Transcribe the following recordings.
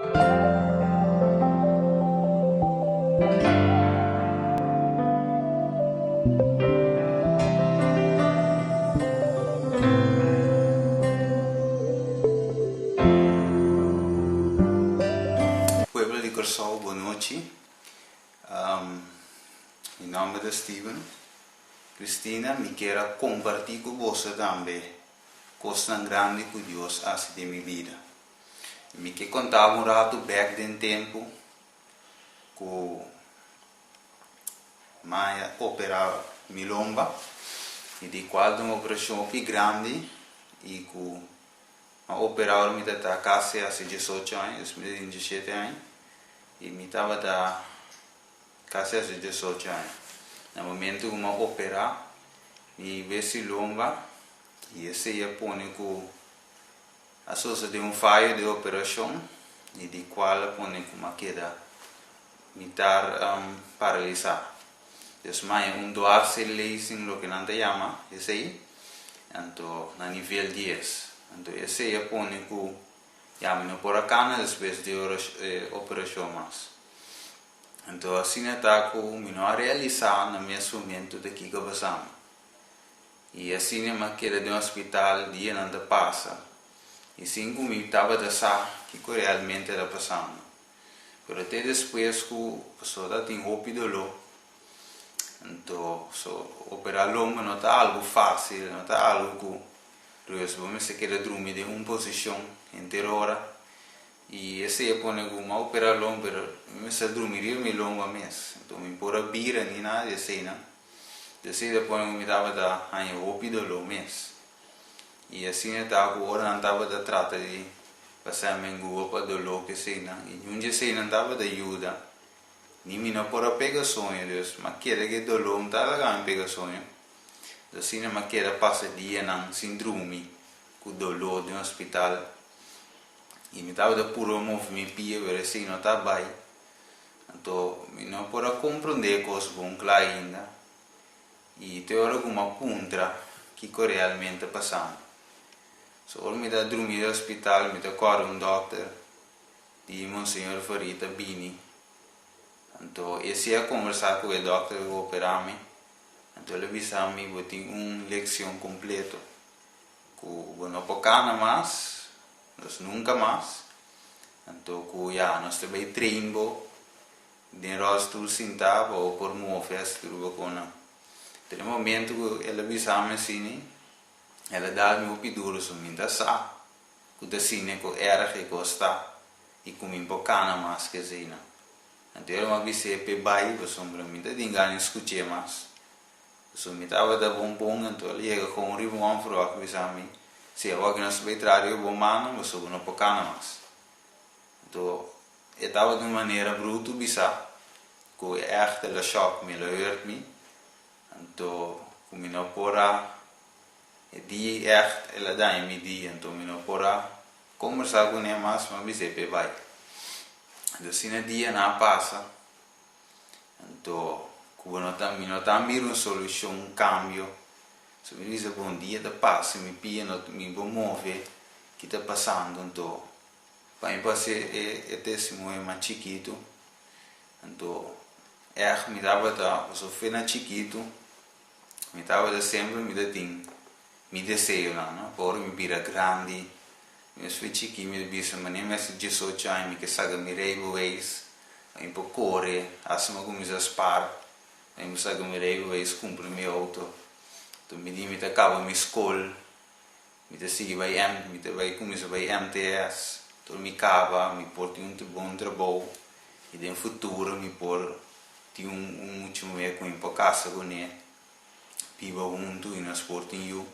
Pueblo di Kòrsou bonochi. Mi nòmber ta Steven Cristina, mi kier a kompartí ku boso tambe kosnan grandi ku Dios a hasi den mi bida. Mi ke konta bo un ratu bèk den tempu ku mi a operá mi lomba i di kual ta un operashon hopi grandi i ku mi a operá ora mi ta kasi hasi diesocho aña, dus mi ta tin diesshete aña i mi tabata kasi hasi diesocho aña. Na momento ku mi a operá mi bes di lomba i esei a pone ku A sosode un fayo di operashon i di kual a pone ku m'a keda mitar paralisá. Dus m'a un dwarslezing loke nan ta yama esei, anto na nivel dies. Anto esei a pone ku ya mi no por a kana despues di e operashon mas. Anto asina ta ku mi no a realisá na mes momento ta kiko a pasá mi. I asina mi a keda den hospital dianan ta pasa i sin ku mi tabata sa kiko realmente ta pasando. Pero te despues ku pasobra ta tin hopi doló, anto so operá lomba no ta algu fásil, no ta algu ku pues bo mester keda drumi den un posishon henter ora i esei a pone ku mi a operá lomba pero mi mester a drumi riba mi lomba mes, anto mi por a bira ni nada di eseinan. Esei ta pone ku mi tabata haña hopi doló mes. I asina ta ku ora nan tabata trata di pasá mengua pa doló ku eseinan, i niun di eseinan tabata yuda, ni mi no por a pega soño. Dus m'a keda ku e doló no ta laga mi pega soño. Dus asina m'a keda pasa dianan sin drumi ku doló den hospital. I mi tabata purba move mi pia pero esei no ta bai. Anto mi no por a komprondé e kos bon kla ainda i te ora ku mi a puntra kiko realmente a pasando. So ora mi ta drumi den hospital mi ta kòrda un dòkter di Monseñor Farid a bini. Anto e si a kombersá ku e dòkter ku a operá mi, anto el a bisa mi bo tin un lekshon kompleto ku bo no por kana mas, nos nunka mas. Anto ku ya nos ta bay train bo den rolstoel sinta pa bo por move hasi tur bo konan. Te den momento ku el a bisa mi asini, el a dal mi hopi duro so mi ta sa ku ta asina ku erg e kos ta i ku mi por kana mas ke asina. Anto el a bis'é p'e bay pasobra mi ta tin gana di skuch'é mas. Pasobra mi tabata bon bon anto el a yega kon riba un ònferwagt bisa mi, Si awor nos ta bay traha riba bo mano, pasobra bo no por kana mas. Anto e tabata un manera brutu bisa ku e ègt el a shòk mi, el a hurt mi, anto ku mi no por a, e dia ègt el a daña mi dia, anto mi no por a kombersá kuné mas, mi a bis'é p'e bai. Anto asina dianan a pasa. Anto ku bo no ta mi no ta mira un solushon, un kambio. So mi bisa bon dia ta pasa mi pia no mi por move ki ta pasando anto pa mi por hasi e e testimonio mas chikitu anto ègt mi tabata pasobra fe na chikitu mi tabata semper mi ta tin mi deseonan no pa ora mi bira grandi Mi es fui chikí mi ta bisa manera mi hasi diesocho aña mi ke saka mi reibeweis pa mi por kore hasta mi a kuminsá spar pa mi por saka mi reibeweis kumpra mi outo enton mi di mi ta kaba mi skol mi ta sigui bai M mi ta bai kuminsá bai MTS enton mi kaba mi por tin un bon trabou i den futuro mi por tin un mucha muhé ku mi por kasa kuné biba huntu i nos por tin yu.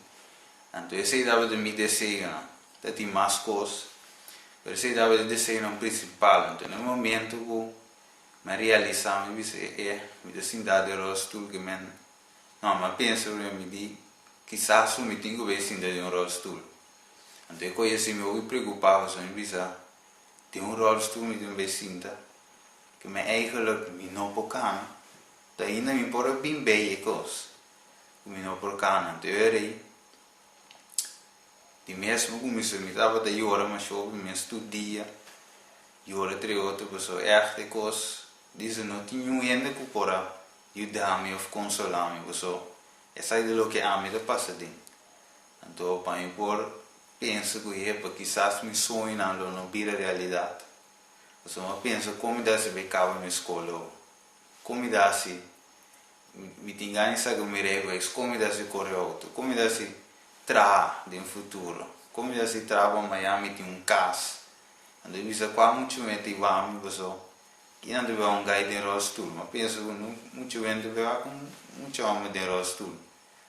Anto esei tabata mi deseonan. Ta tin mas kos, pero esei tabata e deseonan prinsipal. Anto na e momento ku mi a realisá, mi bisa, e, mi ta sinta den rolstoel ke men. No, mi a pensa primero, mi di, kisas ku mi tin ku bay sinta den un rolstoel. Anto e koe así mi hopi preokupá pasobra mi bisa, den un rolstoel mi tin bay sinta, ke men eigenlijk mi no por kana. Ta ainda mi por a bin bei e kos ku mi no por kana. Anto e rei di mesmu ku mi mi tabata yora masha hopi mes tur dia. Yora entre otro pasobra ègt e kos dice no tin niun hende ku por a yuda mi òf konsolá mi pasobra esaki ta loke ami ta pasa den. Anto pa mi por pensa ku hepa kisas mi soñonan lo no bira realidat. Pasobra mi a pensa kon mi ta hasi pa e kaba mi skol awo? Kon mi ta hasi mi tin gana di saka mi rijbewijs? Kon mi ta hasi kore outo? Kon mi ta hasi traha den futuro? Kon mi ta hasi traha pa mañana mi tin un kas? Anto e bisa kua muchu meta i wami paso kinan ta beba un gai den rolstoel. Ma pensa ku no muchu hende ta beba ku muchu hòmber den rolstoel.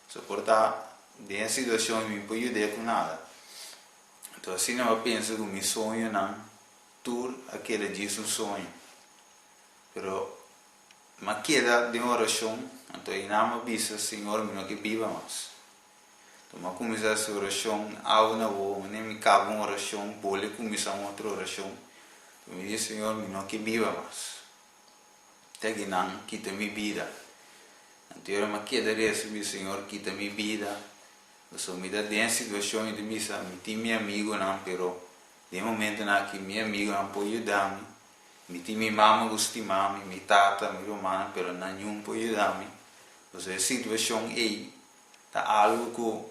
So por ta den e situashon mi por yud'é ku nada. Anto asina mi a pensa ku mi soñonan tur a keda djis un soño. Pero mi a keda den orashon, anto einan mi a bisa, Señor mi no ke biba mas. Anto mi a kuminsá hasi orashon awe na wowo, manera mi kaba un orashon, bolbe kuminsá un otro orashon. Anto mi di, Señor mi no ke biba mas. Te aki nan kita mi bida. Anto ora mi a keda resa, mi di, Señor kita mi bida. Pasobra mi ta den e situashon i ta bisa, mi tin mi amigunan, pero den e momentunan aki mi amigunan por yuda mi. Mi tin mi mama ku stima mi, mi tata, mi rumannan, pero nan niun por yuda mi. Pasobra e situashon ei ta algu ku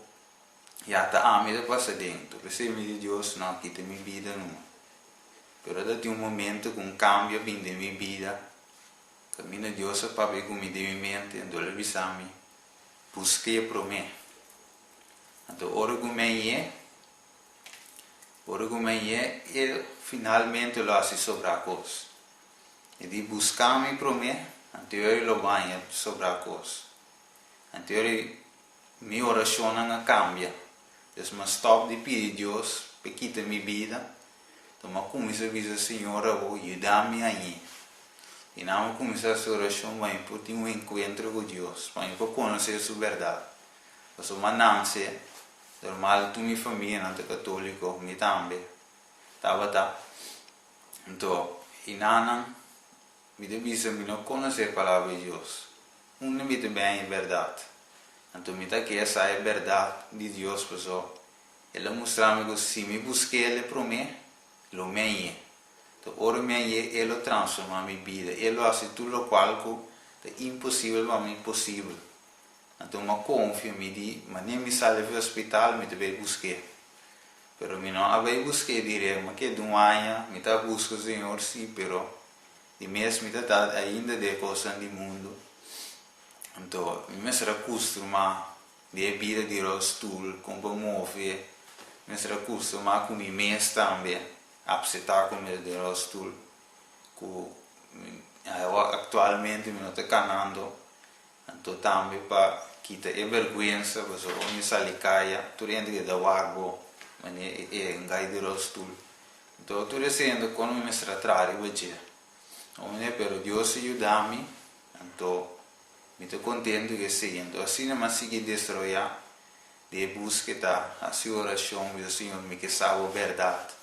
ya ta ami ta pasa den. P'esei mi di Dios, no, kita mi bida numa. Pero ta tin un momento ku un kambio a bin den mi bida, kaminda Dios a papia ku mi den mi mente, anto el a bisa mi, Busk'é promé. Anto ora ku mi a yé, ora ku mi a yé, el finalmente lo hasi sobrá kos. E di, Buska mi promé, anto e ora lo baña sobrá kos. Anto e ora mi orashonnan a kambia. Des mi a stòp di pidi Dios pa e kita mi bida. Anto mi a kuminsá bisa, Señor, abo yuda mi hañ'é. I nan a kuminsá hasi orashon pa mi por tin un enkuentro ku Dios, pa mi por konosé Su bèrdat. Pasobra mi a nanse normal, tur mi famianan ta katóliko, mi tambe tabata. Anto, i nannan mi ta bisa mi no konosé e Palabra di Dios. Unda mi ta bèn e bèrdat? Anto mi ta ke sa e bèrdat di Dios pasobra El a mustra mi ku si mi busk'El e promé, lo mi hañ'é. Ta ora mi hañ'é, E lo transformá mi bida, E lo hasi tur lokual ku ta imposibel pa mi posibel. Anto mi a konfia, mi di, Manera mi sali for hospital, mi ta bai busk'é. Pero mi no a bai busk'é dirèk, mi a keda un aña, mi ta buska Señor sí, pero di mes mi ta ta ainda den e kosnan di mundu. Anto mi mester a kustumá di e bida di rolstoel, kon pa move, mi mester a kustumá ku mi mes tambe apseptá ku mi ta den rolstoel, ku aktualmente mi no ta kanando, anto tambe pa kita e bèrgwensa, pasobra ora mi sali kaya tur hende ke ta wak bo manera e gai di rolstoel, anto tur esei hende kono mi mester a traha riba dje, pero Dios a yuda mi, anto Mi ta kontentu ku esei. Anto asina mi a sigui desaroyá di e búskeda, hasi orashon, bisa, Señor, mi ke sa bo bèrdat.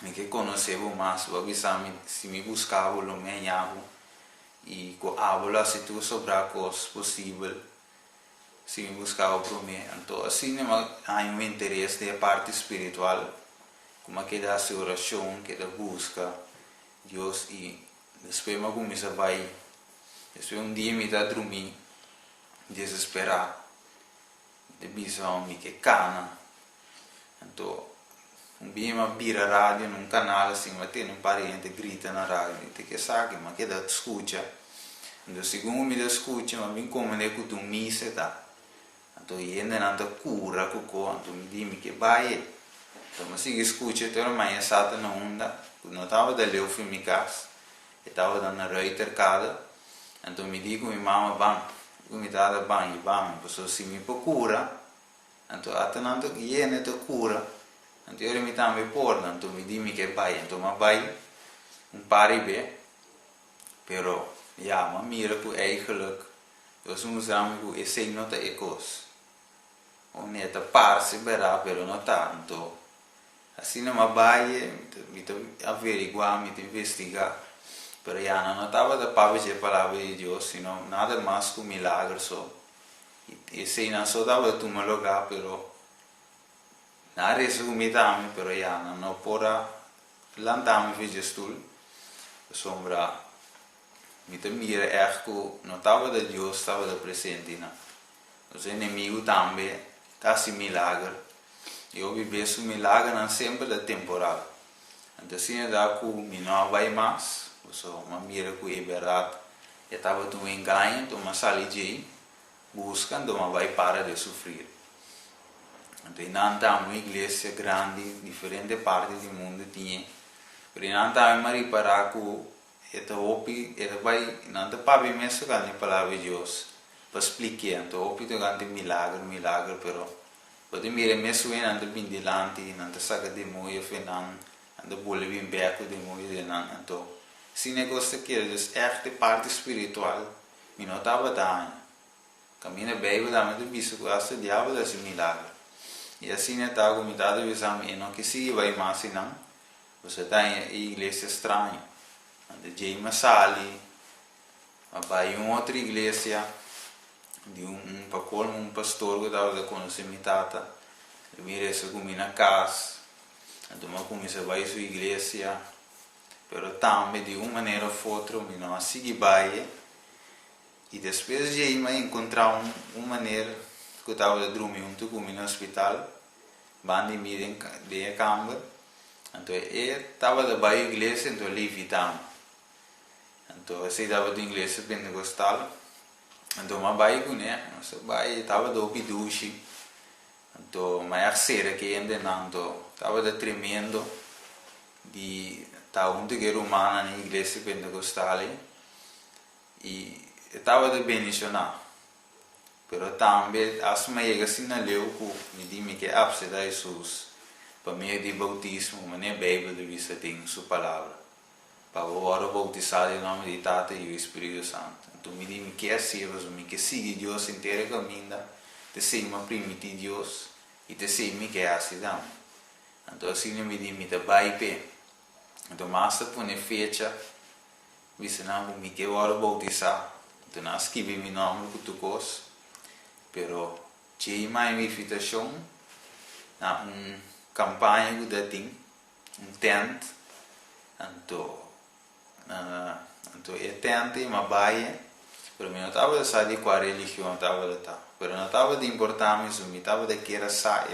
Mi ke konosé bo mas. Bo a bisa mi, si mi buska bo, lo mi haña bo, i ku abo lo hasi tur sobrá kos posibel si mi buska bo promé. Anto asina mi a haña un interes den e parti spiritual, ku mi a keda hasi orashon, keda buska Dios i Despues mi a kuminsá bai. Despues un dia mi ta drumí desesperá. Mi ta bisa oh mi ke kana. Anto un bia mi a bira radio na un kanal asin mi a tende un par di hende grita na radio. Mi ta esaki mi a keda skucha. Anto segun ku mi ta skucha mi a bin komprendé ku ta un misa e ta. Anto e hendenan ta kura ku ko, anto mi di mi ke bai. Anto mi a sigui skucha te ora maña sa ta na unda, ku no tabata leu for mi kas, e tabata na Ruiterkade. Anto mi di ku mi mama ban, ku mi tata ban, yiba mi, pasobra si mi por kura, anto ata nan ta yende ta kura, anto e ora mi tambe por, anto mi di mi ke bai. Anto mi a bai un par di be, pero ya, mi a mira ku eigenlijk Dios mustra mi ku esei no ta e kos. Un e ta parse bèrdat pero no ta. Anto asina mi a bai mi ta averiguá, mi ta investigá, pero ya nan no tabata papia dje palabra di Dios sino nada mas ku milager so. I eseinan so tabata tuma lugá pero nan a resa ku mi tambe pero ya nan no por a. lanta mi for di stul, pasobra mi ta mira ègt ku no tabata Dios tabata presente einan. Nos enemigu tambe ta hasi milager, i hopi bes su milagernan semper ta temporal. Anto asina ta ku mi no a bai mas, pasobra mi a mira ku e bèrdat e tabata un engaño, anto mi a sali djei buska, anto mi a bai para de sufrir. Anto einan tambe un iglesia grandi, diferente parti di mundu tin e, pero einan tambe mi a ripará ku E ta hopi, e ta bai, nan ta papia mes tokante e Palabra di Dios pa splik'é. Anto hopi tokante milager, milager, pero bo ta mira e mes wen nan ta bin dilanti, nan ta saka demoño afe nan, nan ta bolbe bin bek ku demoño den nan. Anto, asina e kos ta keda. Dus ègt e parti spiritual mi no tabata haña. Kaminda Beibel tambe ta bisa ku asta diabel ta hasi milager. I asina e ta ku mi tata bisa mi e no ke sigui bai mas einan. Boso ta haña e iglesia straño. Anto djei mi a sali, a bai un otro iglesia di un un pa colmo un pastor cu tabata conoce mi tata. El bin reza cu mi na cas. Anto mi a cuminsa bai su iglesia, pero tambe di un manera of otro mi no a sigui bai. I despues djei mi a encontra un un maner cu tabata drumi hunto cu mi na hospital, banda di mi den den e camber. Anto e tabata bai iglesia anto el invitá mi. Anto esei tabata un iglesia pentecostal. Anto mi a bai kuné, nos a bai, e tabata hopi dushi. Anto mi a sera ku e hendenan, anto tabata tremendo di ta huntu ku e rumannan den iglesia pentecostal ei. I e tabata bendishoná. Pero tambe asta mi a yega asina leu ku mi di mi ke apseptá Hesus pa medio di boutismo, manera Beibel ta bisa den su Palabra, pa bo wòrdu boutisá den nòmber di Tata, Yu i Spiritu Santu. Anto mi di mi ke hasié pasobra mi ke sigui Dios henter e kaminda, ta esei mi a primintí Dios i ta esei mi ke hasi tambe. Anto asina mi di mi ta bai p'e. Anto mas ta pone fecha. Bisa nan ku mi ke wòrdu boutisá. Anto nan a skibi mi nòmber ku tur kos. Pero djei mai mi invitashon na un kampaña ku ta tin, un tènt. Anto anto e tènt ei mi a bai e, pero mi no tabata sa di kua religion tabata ta. Pero no tabata importá mi, so mi tabata kier a sa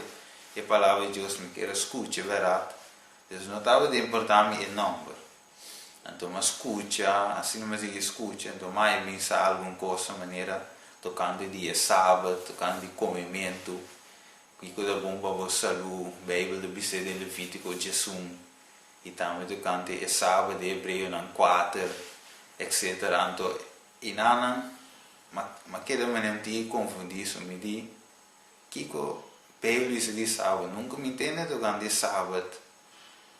e palabra di Dios, mi kier a skucha bèrdat. Dus no tabata importá mi e nòmber. Anto mi a skucha, asina mi a sigui skucha, anto mi a bin sa algun cosa manera tokante di e sabat, tokante di komementu, kiko ta bon pa bo salú, Beibel ta bis'é den Levítiko diesun, i tambe tokante e sabat di Hebreonan kuater, etsetera. Anto enanan mi a keda manera un tiki konfundí, so mi di, Kiko Beibel bisa di sabat? Nunka mi tende tokante e sabat.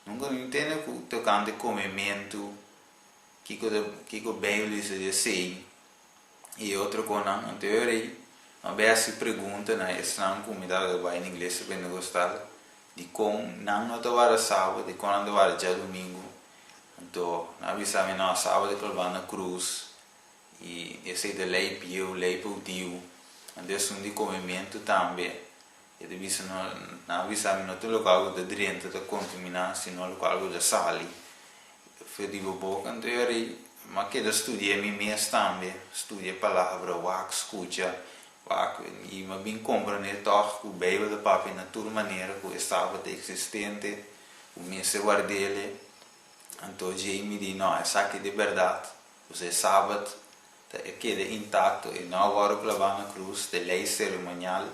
Nunka mi tende ku tokante komementu, kiko ta kiko Beibel bisa di esei i e otro konan. Anto e ora ei mi a bai hasi pregunta na esnan ku mi tabata bai na iglesia pentekostal dikon nan no ta warda sabat, dikon nan ta warda djadumingu. Anto nan a bisa mi no, sabat e klabá na krus. I esei ta lei bieu, lei pa hudiu. Anto esun di komementu tambe. E ta bisa no, nan a bisa mi no ta loke algu ta drenta ta kontaminá, sino loke algu ta sali for di bo boka. Anto e ora ei mi a keda studia mi mes tambe, studia palabra, wak, skucha, wak, i mi a bin komprendé tòg ku Beibel ta papia na tur manera ku e sabat ta eksistente, ku mester ward'el. Anto djei mi di, no, esaki ta e bèrdat. Pues e Sabat ta e keda intacto, e no a wòrdu klabá na krus, e lei seremonial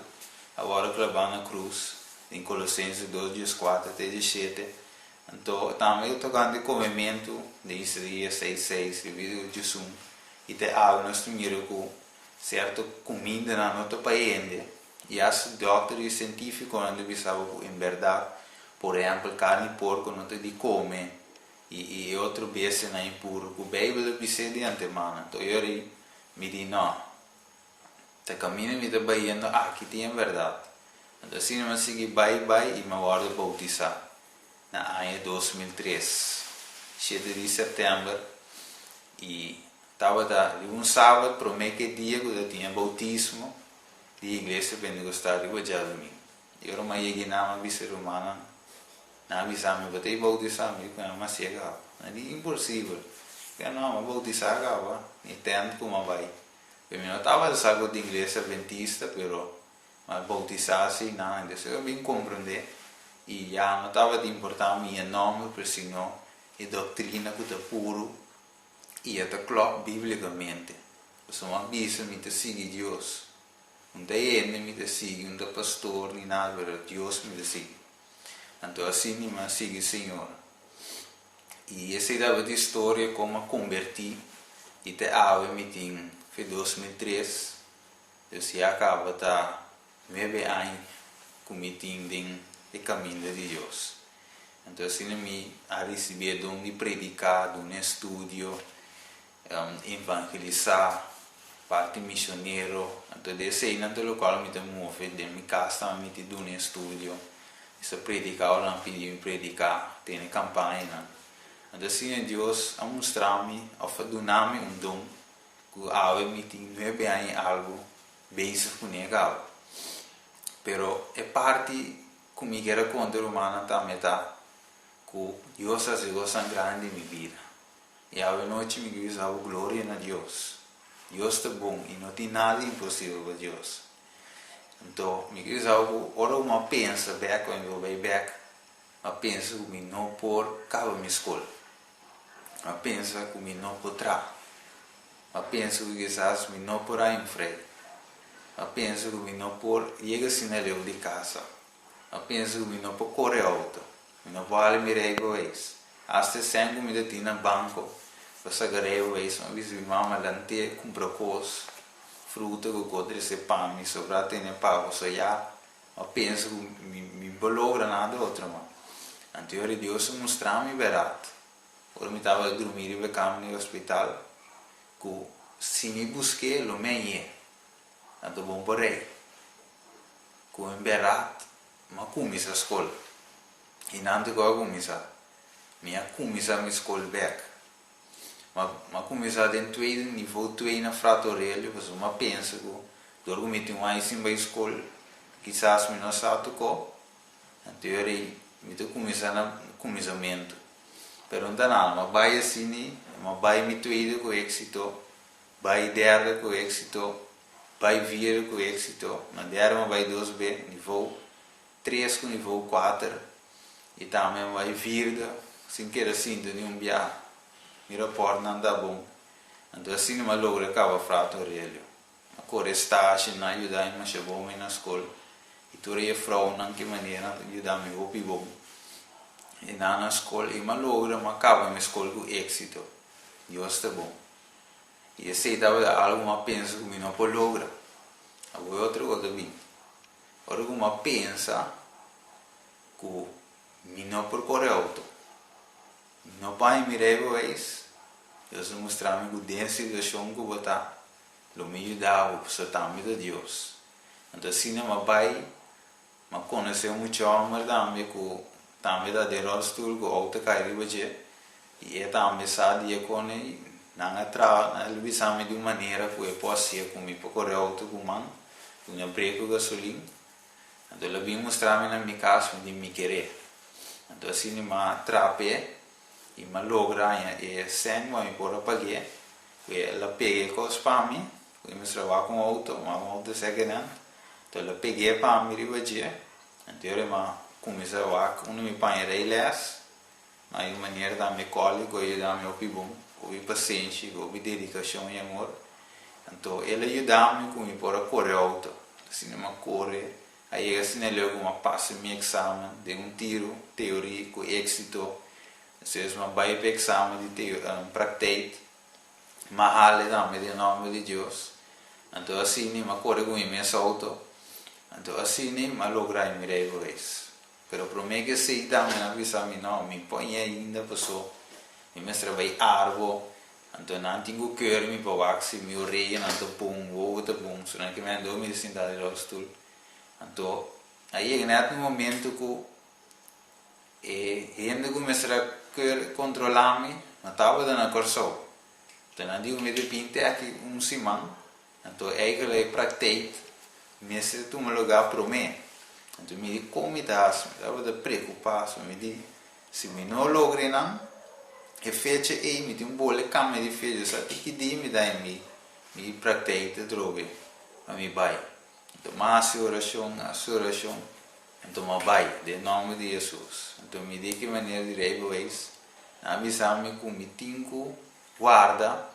a wòrdu klabá na krus, den Kolosenses dos dieskuater te dieshete. Anto tambe tokante komementu, den Isaías seis seis, Levítico diesun, i te awe nos ta mira ku sierto kumindanan no ta pa hende, i asta dòkter i sientífikonan ta bisa bo ku en bèrdat, por ehèmpel, karni porko no ta di kome, I e otro bestianan impuru ku Beibel a bis'é di antemano. Anto e ora ei mi di, No, ta kaminda mi ta bayendo aki tin e bèrdat. Anto asina mi a sigui bai bai i mi a wòrdu boutisá na aña 2003, shete di sèptèmber, i tabata riba un sabat promé ku e dia ku ta tin e boutismo di Iglesia Pentekostal riba djadumingu. I ora mi a yega einan mi a bisa e rumannan. Nan a bisa mi, Bo ta bautisá? Mi di ku nan, M'a si'e kaba. Nan di, Imposibel. Mi di, No, m'a bautisá kaba, mi tent ku m'a bai. Pero mi no tabata sa ku ta iglesia adventista, pero m'a bautisá si nan. Entonces mi a bin komprendé i ya no tabata importá mi e nòmber, pero sino e doktrina ku ta puru i e ta klòp bíblikamente. Pasobra mi a bisa mi ta sigui Dios. Un ta hende mi ta sigui, un ta pastor ni nada, pero Dios mi ta sigui. Anto asina mi a sigui Señor. I esei tabata historia kon a kombertí i te awe mi tin fe 2003, dus ya kaba ta nuebe aña ku mi tin den e kaminda di Dios. Anto asina mi a risibí e don di prediká, duna estudio, evangelisá, parti misionero. Anto di eseinan ta lokual mi ta move den mi kas tambe mi tin duna estudio, mi sa prediká ora nan pidi mi prediká, tene kampañanan. Anto asina Dios a mustra mi òf a duna mi un don ku awe mi tin nuebe aña i algu bezig kuné kaba. Pero e parti ku mi kier a konta rumannan tambe ta ku Dios a hasi kosnan grandi den mi bida. I awe nochi mi bisa bo gloria na Dios. Dios ta bon i no tin nada imposibel pa Dios. Anto mi ke bisa bo ku ora ku mi a pensa bek, ora mi por bai bek, mi a pensa ku mi no por kaba mi skol. Mi a pensa ku mi no por traha. Mi a pensa ku kisas mi no por haña un frei. Mi a pensa ku mi no por yega asina leu di kasa. Mi a pensa ku mi no por kore outo. Mi no por hala mi rijbewijs. Asta e sèn ku mi ta tin na banko pa saka rijbewijs, mi a bisa mi mama lant'é kumpra kos, fruta ku kos trese pa mi, sobra tene pa bo. So ya, mi a pensa ku mi mi por logra nada otro mas. Anto ora Dios a mustra mi bèrdat, ora mi tabata drumí riba e kama di hospital, ku si mi busk'é lo mi hañ'é. Anto bon por rei. Ku en bèrdat mi a kuminsá skol. I nan te ku a kuminsá. Mi a kuminsá mi skol bèk. Mi a kuminsá den tweede, nivo twee na Frater Aurelio, pasobra mi a pensa ku dor ku mi tin un aña sin bai skol, kisas mi no sa tokó. Anto e ora ei mi ta kuminsá na kuminsamentu. Pero no ta nada, mi a bai asina, mi a bai mi tweede ku éksito, bai derde ku éksito, Bai vierde ku éksito, na derde mi a bai dos be, nivou tres ku nivou kuater, i tambe mi a bai vierde sin keda sinta ni un biaha. Mi rapòrtnan ta bon. Anto asina mi a logra kaba Frater Aurelio. Mi a kore stasje, nan a yuda mi masha bon mi na skol, i tur e jefrounan ki manera nan ta yuda mi hopi bon. I nan na skol, i mi a logra, mi a kaba mi skol ku éksito. Dios ta bon. I esei tabata algu ku mi a pensa ku mi no por logra. Awor e otro kos ta bin. Ora ku mi a pensa ku mi no por kore outo, mi no por haña mi rijbewijs, Dios a mustra mi ku den e situashon ku bo ta, lo mi yuda bo pasobra tambe ta Dios. Anto asina mi a bai, mi a konosé un mucha hòmber tambe ku tambe ta den ròlstul ku outo kai riba dje. I e tambe sa di e kone i nan a traha, nan a bisa mi di un manera ku e por hasié ku mi por kore outo ku man, ku mi a brek ku gasolin. Anto el a bin mustra mi na mi kas, mi di mi keré. Anto asina mi a traha p'e i mi a logra haña e sèn ku mi por a pag'é, ku el a pega e kos pa mi, ku mi mester a wak un outo, mi wak un outo second hand, anto el a peg'é pa mi riba dje, anto mi a kuminsá wak unda mi paña rijles. Na un manera tambe Colly ku a yuda mi hopi bon, hopi pasenshi, hopi dedikashon i amor. Anto el a yuda mi ku mi por a kore outo. Asina mi a kore, a yega asina leu ku mi a pasa mi eksamen den un tiru, teorí, ku éksito. Despues mi a bai pa eksamen di teo praktijk, mi a hale tambe den nòmber di Dios. Anto asina mi a kore ku mi mes outo. Anto asina mi a logra mi rijbewijs. Pero promé ku esei tambe nan a bisa mi, no, mi por ña ainda paso mi mester a bai arbo, anto nan tin ku keur mi pa wak si mi oreyanan ta bon, wowo ta bon, so nan ke mi a dormi ta sinta den rolstoel. Anto a yega nèt un momento ku e hende ku mester a keur kontrolá mi no tabata na Kòrsou. Anto nan di ku mi ta bin te aki un siman. Anto eigenlijk e praktijk mester tuma lugá promé. Anto mi di kon mi ta hasi, mi tabata preokupá, so mi di si mi no logra nan e fecha ei mi tin un bole kambia di fecha, sa ti ki dia mi ta den mi mi praktijk ta drobe pa mi bai. Anto mi a hasi orashon, hasi orashon, anto mi a bai den nòmber di Hesus. Anto mi di ki manera di rijbewijs, nan a bisa mi ku mi tin ku warda.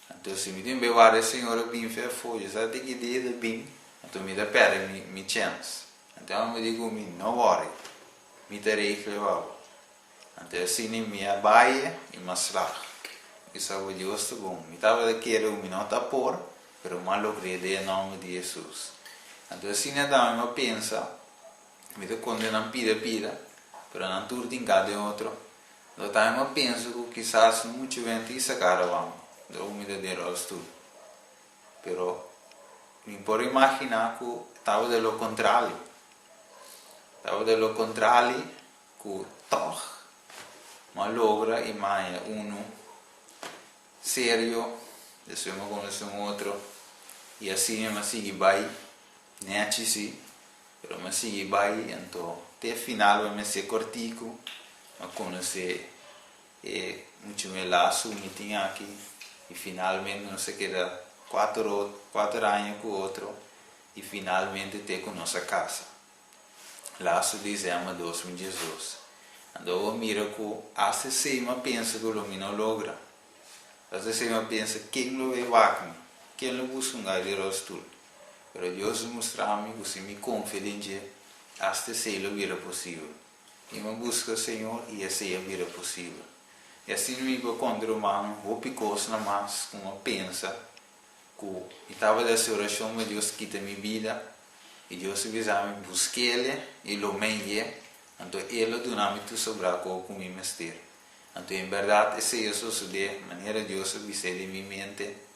Anto si mi tin bai warda e señora bin fe afó, yo sa ti ki dia e ta bin, anto mi ta pèrdè mi mi chèns. Anto e hòmber di ku mi, No wòri, mi ta regla pa bo. Anto asina mi a bai i mi a slag. Mi sa ku Dios ta bon. Mi tabata kere ku mi no ta por, pero mi a logr'é den e nòmber di Hesus. Anto asina tambe mi a pensa, mi ta konta nan pida pida, pero nan tur tin ka den otro. Lo tambe mi a pensa ku kisas muchu benti i saka raban dor ku mi ta den rolstoel. Pero mi por imaginá ku tabata lo kontrali. Tabata lo kontrali ku tòg mi a logra i mi a haña unu serio, despues mi a konosé un otro i asina mi a sigui bai nèchi sí. Pero mi a sigui bai, anto te final mi mester kòrtiku, mi a konosé e muchu me lasu mi tin aki i finalmente nos a keda kuater kuater aña ku otro i finalmente te ku nos a kasa lastu desèmber 2012. Anto bo mira ku asta esei mi a pensa ku lo mi no logra, asta esei mi a pensa ken lo bai wak mi, ken lo buska un gai di rolstoel. Pero Dios a mustra mi ku si mi konfia den dje, asta esei lo bira posibel. I mi a buska Señor i esei a bira posibel. I asina mi por konta rumannan hopi kosnan mas ku mi a pensa ku mi tabata hasi orashon pa Dios kita mi bida, i Dios a bisa mi busk'El i lo meng'E, anto E lo duna mi tur sobrá kos ku mi mester. Anto en bèrdat esei a sosodé manera Dios a bis'é den mi mente.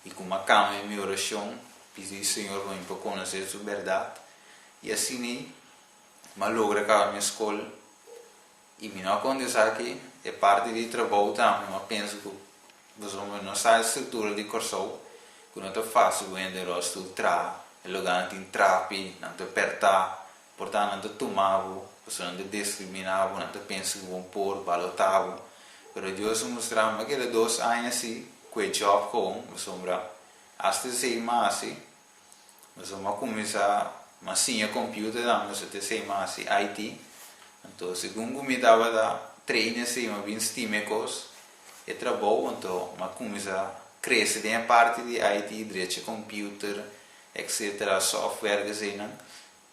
I ku m'a kambia mi orashon, pidi Señor pa mi por konosé Su bèrdat. I asina m'a logra kaba mi skol. I mi no a konta esaki, e parti di trabou tambe m'a pensa ku pasobra mi no sa e struktura di Kòrsou, ku no ta fásil ku hende ròlstoel traha, e lugánan tin trapi, nan ta pèrtá, por ta nan ta tuma bo, pasobra nan ta diskriminá bo, nan ta pensa ku bo por balotá bo. Pero Dios a mustra mi, a keda dos aña así ku e jòb kon, pasobra asta esei mi a hasi, pasobra mi a kuminsá, mi a siña computer tambe, pasobra ta esei mi a hasi, IT. Anto segun ku mi tabata train esei mi a bin stima e kos, e trabou, anto mi a kuminsá krese den e parti di IT, drecha computer, etcetera, software eseinan.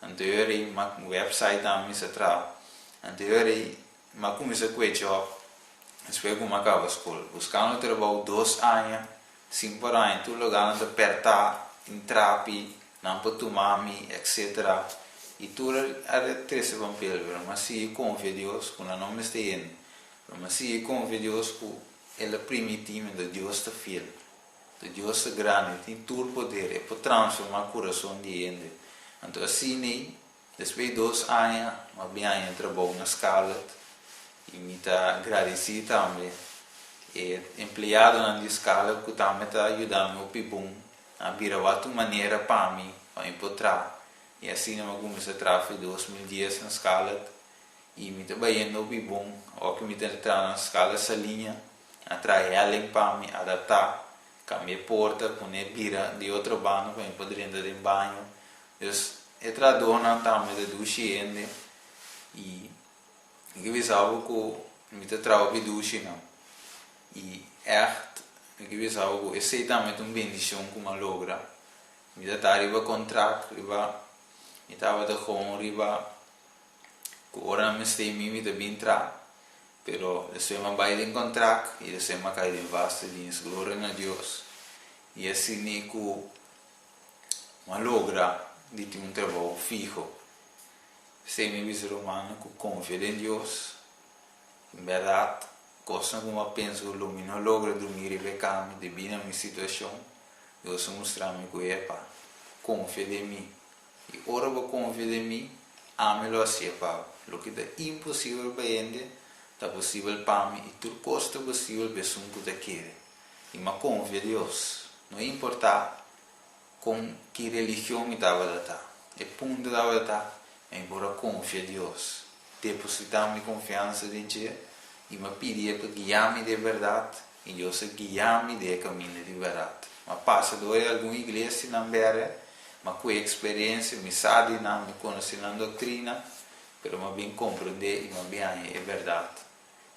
Anterior ei ma website tambe mi sa traha. Anterior ei m'a cuminsa cu e job despues cu m'a caba scol. Buscando trabou dos aña sin por aña tur lugarnan ta perta, tin trapi, nan por tuma mi etc. Y tur a trece pampel pero m'a sigui confia Dios cu nan no mester yendo. Pero m'a sigui confia Dios cu El a primiti mi anto Dios ta fiel. Ta Dios ta grandi, e tin tur poder, e por transformá kurason di hende. Anto asina ei, despues di dos aña, mi a bin haña trabou na Scarlett i mi ta gradisí tambe e empleadonan di Scarlett ku tambe ta yuda mi hopi bon. Nan a bira wak un manera pa mi, pa mi por traha. I asina mi a kuminsá traha for di 2010 na Scarlett i mi ta bayendo hopi bon. Awor ku mi ta traha na Scarlett Saliña, A traha helling pa mi adaptá, kambia e porta, pone e bira di otro banda pa mi por drenta den baño. Dus e trahadónan tambe ta dushi hende i mi ke bisa bo ku mi ta traha hopi dushi nan. I ègt mi ke bisa bo ku esei tambe ta un bendishon ku mi a logra. Mi ta ta riba kontrakt, riba mi tabata gewoon riba ku ora nan mester mi mi ta bin traha. Pero despues m'a bai den contract y despues m'a cay den vaste dienst. Gloria na Dios. Y asina cu m'a logra di tin un trabou fiho. P'esey mi bisa rumannan cu confia den Dios. En berdad, cosnan cu m'a pensa cu lo mi no logra drumi riba e cama debí na mi situacion, Dios a mustra mi cu, Epa, confia den mi. I ora bo konfia den mi, ami lo hasié pa bo. Loke ta imposibel pa hende, ta posibel pa mi, i tur kos ta posibel pa esun ku ta kere. I mi a konfia Dios, no importá kon ki religion mi tabata ta. E punto tabata ta. Mi por a konfia Dios, depositá mi konfiansa den dje i mi a pidié pa guia mi den bèrdat, i Dios a guia mi den e kaminda di bèrdat. Mi a pasa dor di algun iglesianan bèrdè, mi a kue eksperensia, mi sa di nan, mi konosé nan doktrina, pero mi a bin komprondé i mi a bin haña e bèrdat.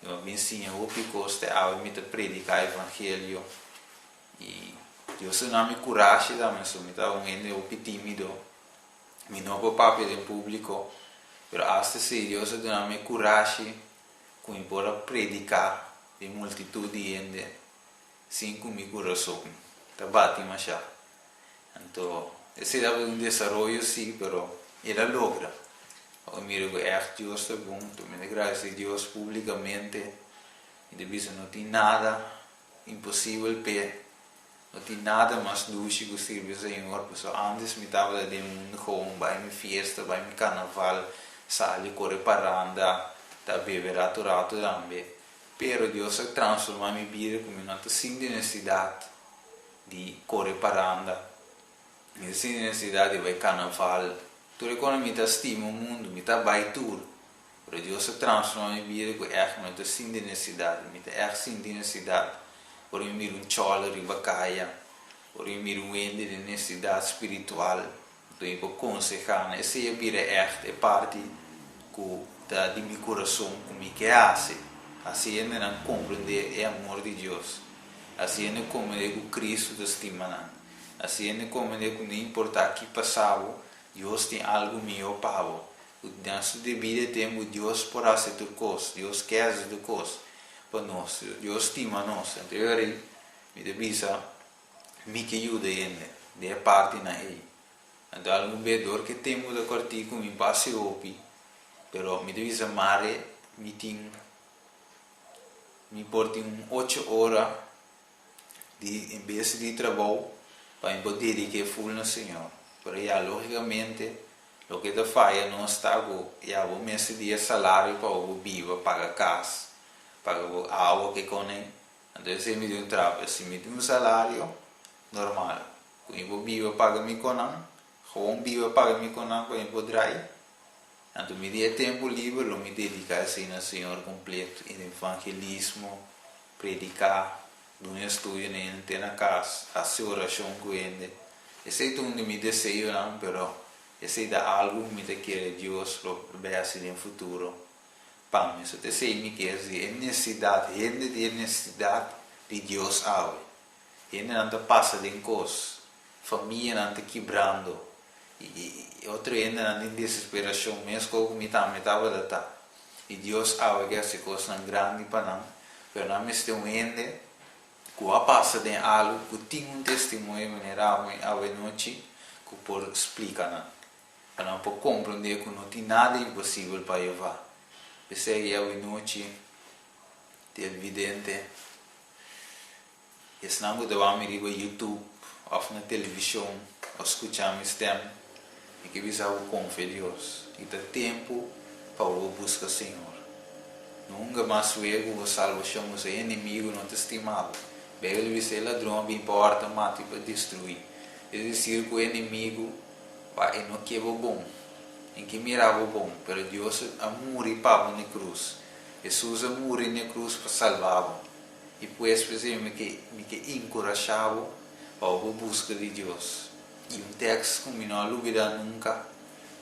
I mi a bin siña hopi kos te awe mi ta prediká evangelio. I Dios a duna mi kurashi tambe, so mi ta un hende hopi tímido. Mi no por papia den públiko, pero asta si Dios a duna mi e kurashi ku mi por a prediká den multitut di hende sin ku mi kurason ta bati mashá. Anto, esei tabata un desaroyo sí, pero el a logra. Awor mira ku ègt Dios ta bon, anto mi ta gradisí Dios públikamente. Mi ta bisa no tin nada imposibel p'e. No tin nada mas dushi ku sirbi Señor, pasobra antes mi tabata den mundu gewoon bai mi fiesta, bai mi karnaval, sali kore paranda, ta bebe ratu ratu tambe. Pero Dios a transforma mi bida ku mi no ta sinti nesesidat di kore paranda, mi ta sinti nesesidat di bai karnaval. Tur e kos mi ta stima mundu, mi ta bai tur. Pero Dios a transforma mi bida ku ègt mi no ta sinti nesesidat. Mi ta ègt sinti nesesidat ora mi mira un chòler riba kaya, ora mi mira un hende den nesesidat spiritual, anto mi por konsehá nan. Esei a bira ègt e parti ku ta di mi kurason ku mi ke hasi. Hasi hendenan komprendé e amor di Dios. Hasi hende komprendé ku Kristu ta stima nan. Hasi hende komprendé ku no importá ki pasa bo, Dios tin algu mihó pa bo. Ku den su debida tempu Dios por hasi tur kos, Dios ke hasi tur kos pa nos, Dios stima nos. Anto e ora ei mi ta bisa, mi ke yuda hende den e partinan ei. Anto algun bes dor ku e tempu ta kòrtiku mi pa hasi hopi, pero mi ta bisa mare mi tin, mi por tin un ocho ora di en bes di trabou pa mi por dedik'é ful na Señor. Pero ya lógikamente loke ta faya nos ta ku ya bo mester di e salario pa bo biba, paga kas, paga bo awa ke kone. Anto esei mi tin un trabou. Si mi tin un salario normal ku mi por biba paga mi konan, gewoon biba paga mi konan pa mi por drai, anto mi di e tempu liber lo mi dediká esei na Señor kompleto, in evangelismo, Prediká, duna estudio na hende te na kas, hasi orashon ku hende. Esei ta un di mi deseonan, pero esei ta algu ku mi ta kere Dios lo bai hasi den futuro pa mi. So ta esei mi kier si, e nesesidat, hende tin e nesesidat di Dios awe. Hendenan ta pasa den kos, famianan ta kibrando, i otro hendenan den desesperashon, meskos ku mi tambe tabata ta. I Dios awe ke hasi kosnan grandi pa nan, pero nan mester un hende ku a pasa den algu, ku tin un testimonio manera awe awenochi, ku por splika nan, pa nan por komprondé ku no tin nada imposibel pa Jehová. P'esei awenochi, televidente, Esnan ku ta wak mi riba YouTube òf na televishon òf skucha mi stèm, mi ke bisa bo konfia Dios. I ta tempu pa bo buska Señor. No hunga mas wegu bo salbashon, pasobra e enemigu no ta stima bo. Beibel ta bisa e ladron a bin pa hòrta, mata i pa destruí. Es desir ku e enemigu pa e no ke bo bon, e ke mira bo bon, pero Dios a muri pa bo na e krus. Hesus a muri na e krus pa salba bo. I pues p'esei mi ke mi ke enkurashá bo pa bo buska di Dios. I un tèks ku mi no a lubidá nunka,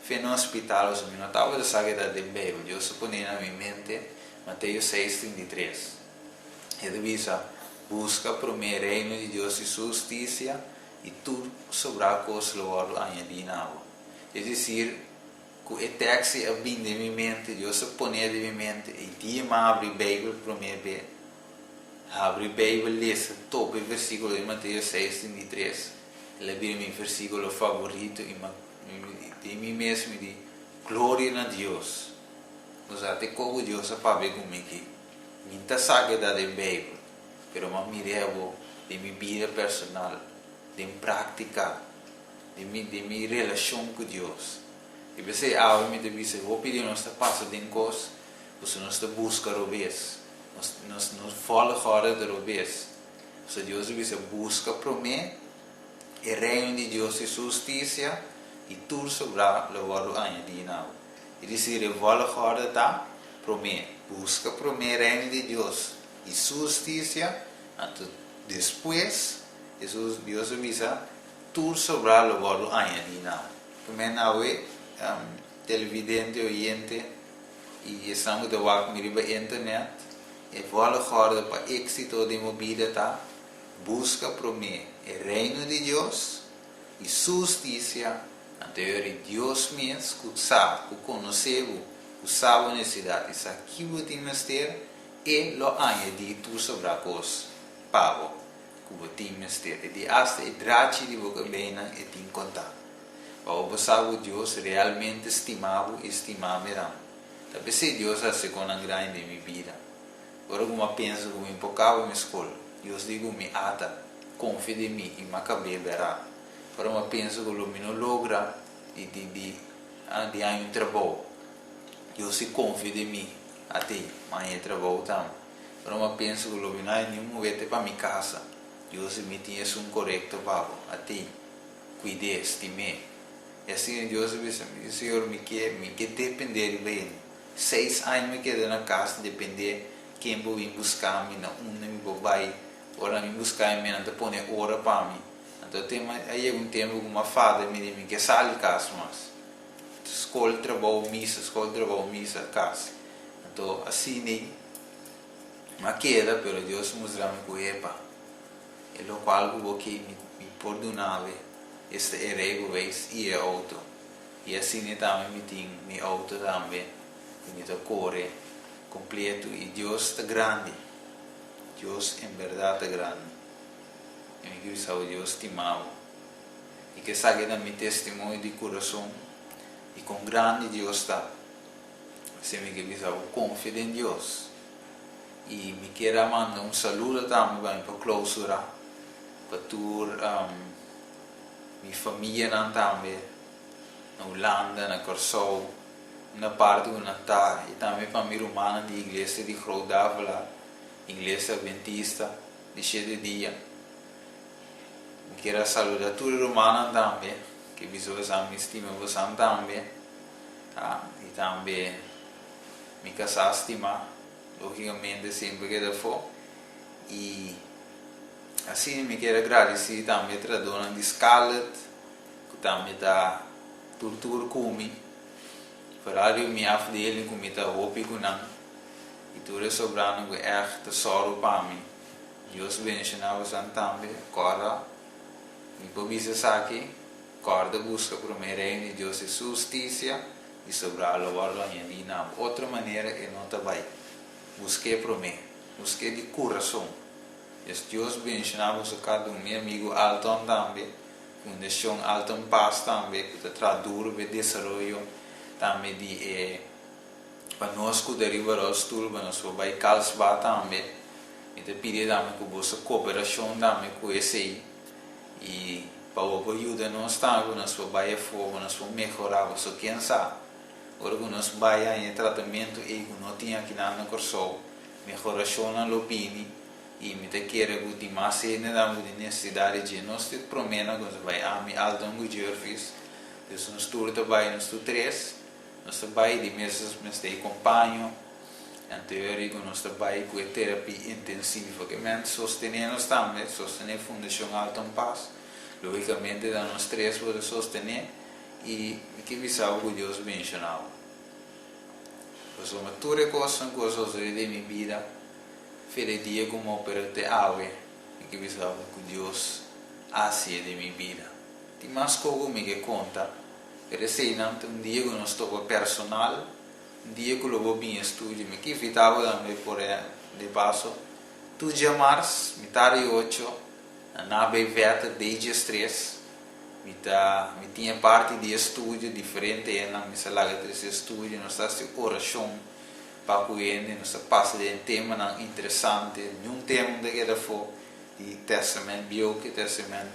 Fe na hospital, pasobra mi no tabata sa ke ta den Beibel. Dios a pone na mi mente Mateo seis 33. E ta bisa, Buska promé Reino di Dios i Su hustisia, i tur sobrá kos lo wòrdu añadí na bo. Es desir, Ku e tèks ei a bin den mi mente, Dios a pon'é den mi mente, e dia mi a habri Beibel promé be, habri Beibel lesa topa e versíkulo di Mateo seis 33, el a bira mi versíkulo favorito i mi den mi mes mi di, Gloria na Dios! Nos te koku Dios a papia ku mi aki. Mi ta sa ke ta den Beibel, pero mi a mir'é abo den mi bida personal, den práktika. Di mi di mi relashon ku Dios. I p'esei awe mi ta bisa hopi di nos ta pasa den kos pasobra nos ta buska robes. Nos nos nos volgorde ta robes. Pasobra Dios a bisa buska promé e reino di Dios i su hustisia i tur sobrá lo wòrdu añadí na bo. E di e volgorde ta promé, buska promé reino di Dios i su hustisia, anto despues, Hesus, Dios a bisa, tur sobrá lo wòrdu añadí na bo. Promé awe, televidente, oyente i esnan ku ta wak mi riba internet, e volgorde pa éksito den bo bida ta, buska promé e reino di Dios i su hustisia, anto e Dios mes ku sa, ku konosé bo, ku sa bo nesesidat i sa ki bo tin mester, e lo añadí tur sobrá kos pa bo ku bo tin mester. E di asta e drachi di bo kabeinan e tin kontá. Pa bo sa ku Dios realmente stima bo i stima mi tambe. Ta p'esei Dios a hasi kosnan grandi den mi bida. Ora ku mi a pensa ku mi por kaba mi skol, Dios di ku mi ata, konfia den mi i m'a kab'é bèrdat. Ora mi a pensa ku lo mi no logra di di di di haña un trabou, Dios di konfia den mi, at'ei, m'a haña e trabou tambe. Ora mi a pensa ku lo mi no haña niun muhete pa mi kasa, Dios di mi tin esun korekto pa bo, at'ei, kuid'é, stim'é. I asina Dios a bisa mi, Señor, mi ke mi ke dependé riba hende. Seis aña mi keda na kas dependé ken bo bin buska mi, na unda mi por bai. Ora nan bin buska mi, nan ta pone ora pa mi. Anto a tema a yega un tempu ku mi a fada mi di mi ke sali kas mas. Skol, trabou, misa, skol, trabou, misa, kas. Anto asina ei mi a keda, pero Dios a mustra mi ku epa, e lokual ku bo ke mi por duna bo, esta e reibeweis i e outo. I asina tambe mi tin mi outo tambe ku mi ta kore kompleto i Dios ta grandi. Dios en bèrdat ta grandi. I mi ke bisa bo Dios stima bo. I ke esaki ta mi testimonio di kurason di kon grandi Dios ta. P'esei mi ke bisa bo konfia den Dios. I mi kier a manda un saludo tambe pa mi por klousura pa tur mi famianan tambe na Hulanda, na Kòrsou, unda parti ku nan ta i tambe pa mi rumannan di iglesia di Groot Davelaar, Iglesia Adventista di Shete Dia. Mi kier a saluda tur e rumannan tambe, ke bisa bosan mi stima bosan tambe, ta, i tambe mi kasá stimá, lógikamente semper keda afó, i asina mi kier a gradisí tambe e trahadónan di Scarlett, ku tambe ta tur tur ku mi, foral riba mi afdeling ku mi ta hopi ku nan i tur e sobranan ku ègt ta sòru pa mi. Dios bendishoná bosan tambe. Kòrda, mi por bisa esaki, kòrda buska promé Reino di Dios i su hustisia, i sobrá lo wòrdu añadí na bo. Otro manera e no ta bai. Busk'é promé. Busk'é di kurason. Dios Dios bendishoná boso kada un. Mi amigu Alton tambe. Fundashon Alton Paas tambe ku ta traha duru pa e desaroyo tambe di e pa nos ku ta riba rolstoel pa nos por bai Carlsbad tambe. Mi ta pidi tambe ku boso koperashon tambe ku esei i pa bo por yuda nos tambe pa nos por bai afó pa nos por mehorá pasobra ken sa ora ku nos bai haña e tratamentu ei ku no tin akinan na Kòrsou mehorashonnan lo bini. I mi ta kere ku tin mas hendenan ku tin nesesidat di dje. Nos ta proménan ku nos ta bai, ami, Alton ku Jurvis. Dus nos tur ta bai, nos tur tres. Nos ta bai, di mes nos mester e kompaño. Anto e ora ku nos ta bai ku e terapia intensivo. Ke men sostené nos tambe, sostené Fundashon Alton Paas. Lógikamente ta nos tres por ta sostené. I mi ke bisa bo ku Dios benshoná bo. Pasobra tur e kosnan ku a sosodé den mi bida, Fe de dia ku mo pero te awe mi ke bisa bo ku Dios a hasié den mi bida. Tin mas kos ku mi ke konta, pero eseinan ta un dia ku nos topa personal, un dia ku lo bo bin e studio. Mi ke invitá bo tambe por e de paso tur djamars mitar di ocho na Nabij Vetter Deijestres. Mi ta mi tin e parti di e studio diferente hendenan mi sa laga trese e studio nos ta hasi orashon Pa ku hende nos ta pasa den temanan interesante, niun tema no ta keda afó di Testament Bieu ku Testament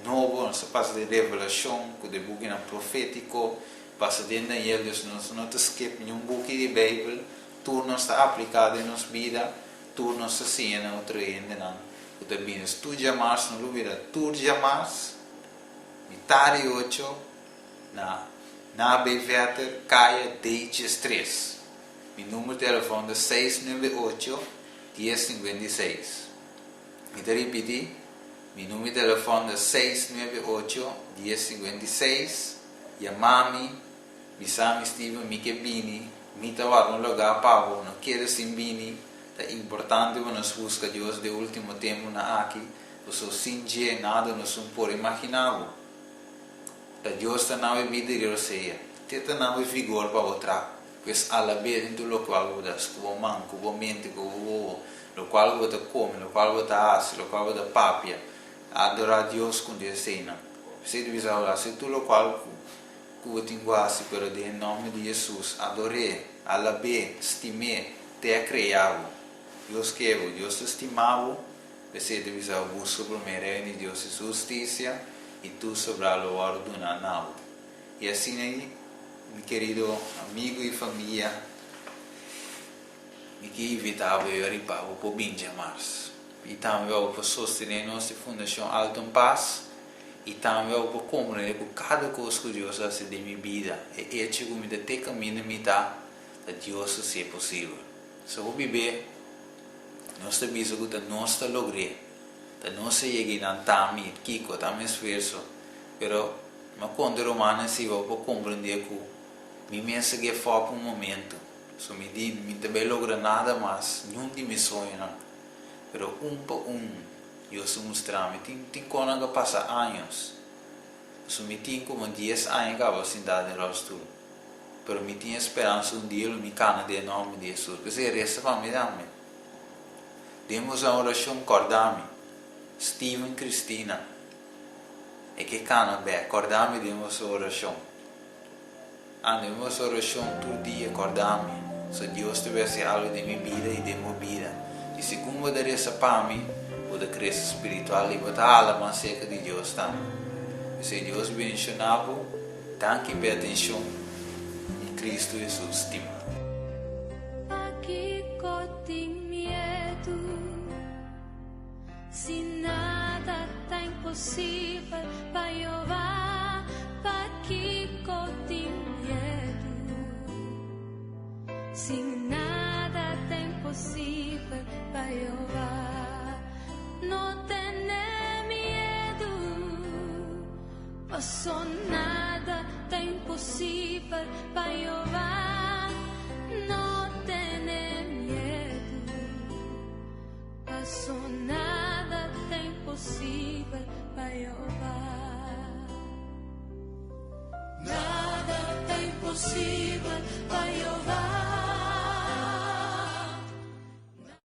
Nobo, nos ta pasa den Revelashon ku den bukinan profétiko, pasa den Daniel, dus nos no ta skip niun buki di Beibel, tur nos ta apliká den nos bida, tur nos ta siña na otro hendenan ku ta bini. Dus tur djamars, no lubida, tur djamars, mitar di ocho na. Na Vetter, Kaya D3. Mi number di telefòn ta 698 1056. Mi ta ripití, mi number di telefòn ta 698 1056. Yama mi, bisa mi: "Steven, mi ke bini, mi ta warda un lugá pa bo, no keda sin bini." Ta importante pa nos buska Dios den último tempunan aki, pasobra sin dje nada nos no por imaginá. Ta Dios ta duna bida i rosea, e ta duna vigor pa traha. Pues alab'é den tur loke bo ta, ku bo man, ku bo mente, ku bo wowo, loke bo ta kome, loke bo ta hasi, loke bo ta papia. Adorá Dios ku deseo. Bo debe hasi tur loke ku bo tin ku hasi, pero den nòmber di Hesus, ador'é, alab'é, stim'é, t'e a krea bo. Dios ke bo, Dios ta stima bo, bo debe buska promé reino di Dios i su hustisia i tur sobrá lo wòrdu duná na bo. I asina, mi kerido amigu i famia, mi ke invitá bo pa bo bin djamars. I tambe pa sostené nos Fundashon Alton Paas i tambe pa komprondé ku kada kos ku Dios a hasi den mi bida, e echo ku mi ta te kaminda mi ta, ta Dios a hasié posibel. So biba, nos ta bisa ku nos ta logr'é, ta nos a yega nan ta mi, kiko, ta mi esfuerso, pero ma konta rumannan si bo por komprondé ku mi mes a give up un momento. So mi di, mi n' ta bai logra nada mas, ningun di mi soñonan. Pero un pa un, Dios a mustra mi, tin kos a pasa aña. So mi tin komo 10 aña kaba sintá den rolstoel. Pero mi tin speransa un dia mi kana den nòmber di Hesus. P'esei resa pa mi tambe. Den un orashon, kòrda mi. Steven Cristina. E ke kana bèk, kòrda mi den un orashon. Ah, den un orashon tur dia, kòrda mi. So Dios ta hasi algu den mi bida i den mi bida. I segun bo ta resa pa mi, bo ta krese spiritual i bo ta hala mas serka di Dios tambe. Si Dios bendishoná bo, danki pa atenshon. I Kristu Hesus stima. Pakiko tin miedu, si nada ta imposibel pa Jehová, pakiko tin miedu, si nada ta imposibel pa Jehová, no tene miedu, paso nada ta imposibel pa Jehová, no tene miedu. Paso nada ta imposibel pa Jehová. Nada ta imposibel pa Jehová.